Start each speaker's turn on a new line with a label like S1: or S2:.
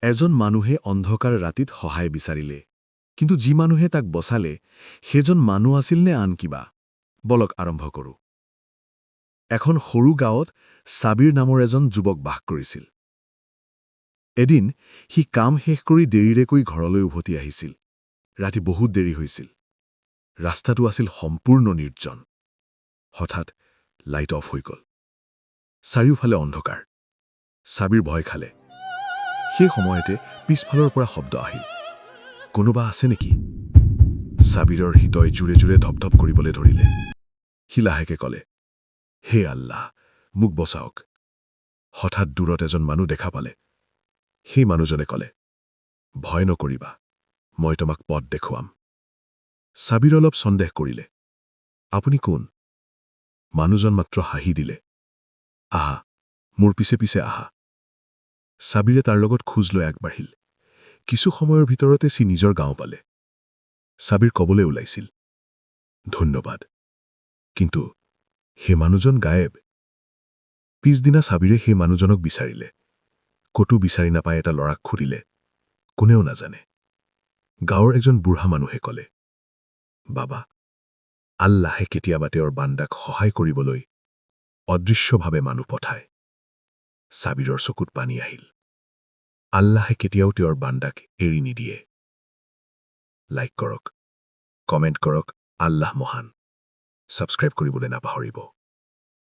S1: এজন মানুহে অন্ধকাৰ ৰাতিত সহায় বিচাৰিলে। কিন্তু যি মানুহে তাক বচালে, সেইজন মানুহ আছিল নে আন কিবা? বলক আৰম্ভ কৰোঁ। এখন সৰু গাঁৱত ছাবিৰ নামৰ এজন যুৱক বাস কৰিছিল। এদিন সি কাম শেষ কৰি দেৰিৰেকৈ ঘৰলৈ উভতি আহিছিল। ৰাতি বহুত দেৰি হৈছিল। ৰাস্তাটো আছিল সম্পূৰ্ণ নিৰ্জন। হঠাৎ লাইট অফ হৈ গ'ল। চাৰিওফালে অন্ধকাৰ। ছাবিৰ ভয় খালে। সেই সময়তে পিছফালৰ পৰা শব্দ আহিল, "কোনোবা আছে নেকি?" ছাবিৰৰ হৃদয় জোৰে জোৰে ধপধপ কৰিবলৈ ধৰিলে। সি লাহেকে ক'লে, "হে আল্লাহ, মোক বচাওক।" হঠাৎ দূৰত এজন মানুহ দেখা পালে। সেই মানুহজনে ক'লে, "ভয় নকৰিবা, মই তোমাক পথ দেখুৱাম।" ছাবিৰ অলপ সন্দেহ কৰিলে, "আপুনি কোন?" মানুহজন মাত্ৰ হাঁহি দিলে, "আহা, মোৰ পিছে পিছে আহা।" ছাবিৰে তাৰ লগত খোজ লৈ আগবাঢ়িল। কিছু সময়ৰ ভিতৰতে সি নিজৰ গাঁও পালে। ছাবিৰ কবলৈ ওলাইছিল, "ধন্যবাদ," কিন্তু সেই মানুহজন গায়েব। পিছদিনা ছাবিৰে সেই মানুহজনক বিচাৰিলে। ক'তো বিচাৰি নাপাই এটা ল'ৰাক সুধিলে। কোনেও নাজানে। গাঁৱৰ এজন বুঢ়া মানুহে ক'লে, "বাবা, আল্লাহে কেতিয়াবা তেওঁৰ বান্দাক সহায় কৰিবলৈ অদৃশ্যভাৱে মানুহ পঠায়।" ছাবিৰৰ চকুত পানী আহিল। আল্লাহে কেতিয়াও তেওঁৰ বান্দাক এৰি নিদিয়ে। লাইক কৰক, কমেণ্ট কৰক, "আল্লাহ মহান"। ছাবস্ক্ৰাইব কৰিবলৈ নাপাহৰিব।